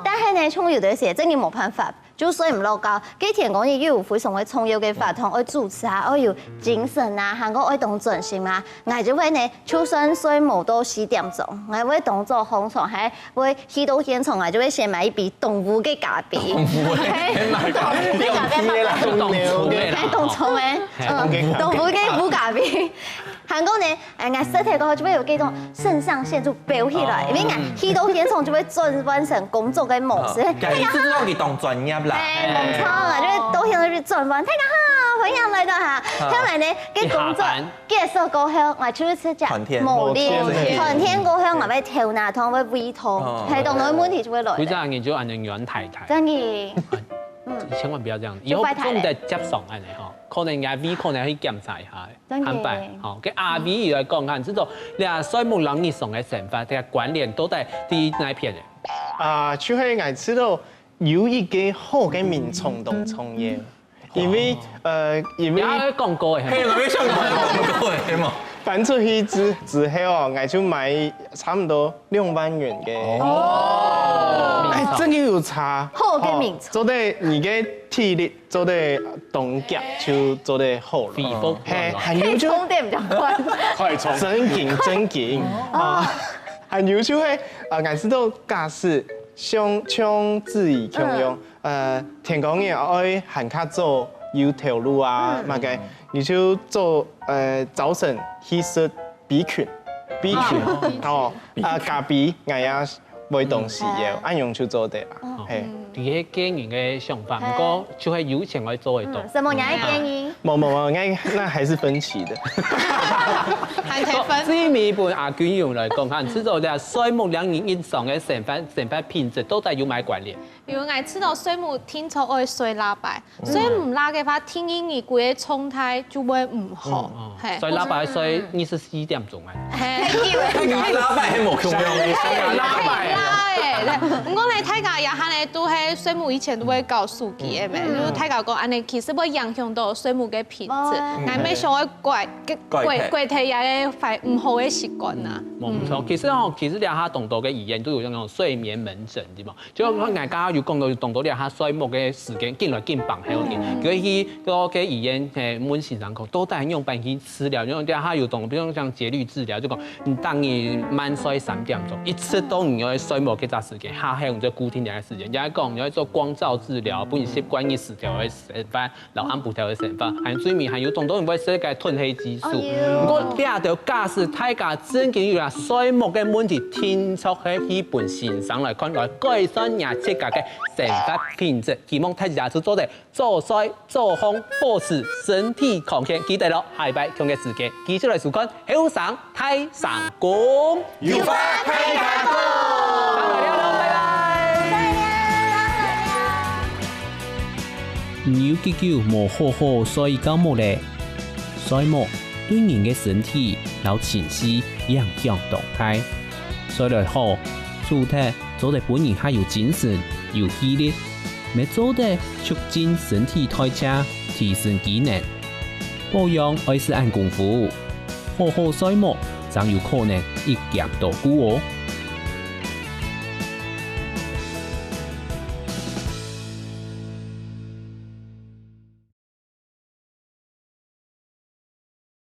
但係呢，像有个時真个無辦法，就睡毋落覺。該天光日又有非常个重要个活動，愛主持啊，愛有精神啊，還過愛當專心啊，𠊎就會呢，就算睡無到四點鐘，𠊎會當早䟘床，還 會去到現場啊，就會先買一杯當烏个咖啡。當烏个，嘿。先買咖啡，當烏个啦，當牛个啦。哎，當重个，嘿，嗯，當烏个烏咖啡。還過呢，哎，𠊎食忒過後就會有這種腎上腺素飆起來，哦。因為𠊎去到現場就會轉換成工作个模式。哦，嘿，大家好。意思係講佢當專業啦。哎，無錯啊，就會到現場去轉換。大家好，歡迎來到哈。好。後來呢，該工作 結束過後，𠊎就會直接團體，無力，無力。團體過後，𠊎會頭那痛，會胃痛，哦。係，當多問題就會來了。為啥人就恁樣冤太太？真的。哎，嗯。千萬不要這樣，以後就怪太太。不能再接上恁樣吼，可能人家胃可能要去檢查一下，真的。坦白，吼，跟阿美來講，看，這種，你看，睡目摎日常个生活，這個關聯都在第一那一片的。啊，就係𠊎知道有一個好个眠床當重要。因為呃，因為也有廣告个，係無？係，𠊎也想講廣告个，係無？搬出去之之後哦，𠊎就買差不多兩萬元个。哦，哎，真个有差。好个名哦，做得你个體力，做得當遽就做得好了。恢復係，還有就可以充電比較快。快充。真个真个啊，還有就係呃，𠊎知道假使像像自己共樣，呃，天光日愛還較早有頭路啊，麼个，你就做呃早晨去食B群，B群哦，啊咖啡，𠊎也會當時要，恁樣就做得啦，係。這係個人个想法，毋過就係有錢愛做得到。什麼？你愛建議？無無無，𠊎那還是分期的。還得分。最尾分阿君勇來講，看，知道這睡目兩人日常个生活生活品質到底有麼關聯？ 因為𠊎知道睡目定著愛睡六擺，睡毋落个話，第二日歸个狀態就會毋好。係，睡六擺睡二十四點鐘啊。係，六擺係無共樣个，六擺啊。毋過呢，大家也還呢，都係睡目以前都會搞手機个咩，就大家講恁呢，其實會影響到睡目个品質。𠊎乜想愛改改改改忒這個壞毋好个習慣啊。無錯，其實哦，其實這下當多个醫院都有那種睡眠門診，對無？ 就像𠊎剛剛有講到，有當多這下睡目个時間緊來緊放，係無？嗯。所以去到个醫院，嘿，問先生講，到底仰般去治療？因為這下有當，比如講像節律治療，就講你當你慢睡三點鐘，一直到你愛睡目該隻時間，下後你就固定這個時間。也講你愛做光照治療，分你習慣你時條个生活， 然後暗晡頭个生活，還有最尾還有當多人會食該褪黑激素。哦，有。毋過這條假使大家真經有啊睡目个問題，定著係去分先生來看，來改善若自家个生活品質。希望大家就做得早睡早放，保持身體康健。記得咯，下禮拜共个時間，繼續來收看後生 大聲公，有話大家講。拜拜。你有幾久無好好睡覺目咧？睡目對人个身體摎情緒影響當大。睡來好，除忒做得分人較有精神、有氣力，乜做得促進身體代謝、提升機能。保養愛使恁功夫，好好睡目，正有可能一兼多顧哦。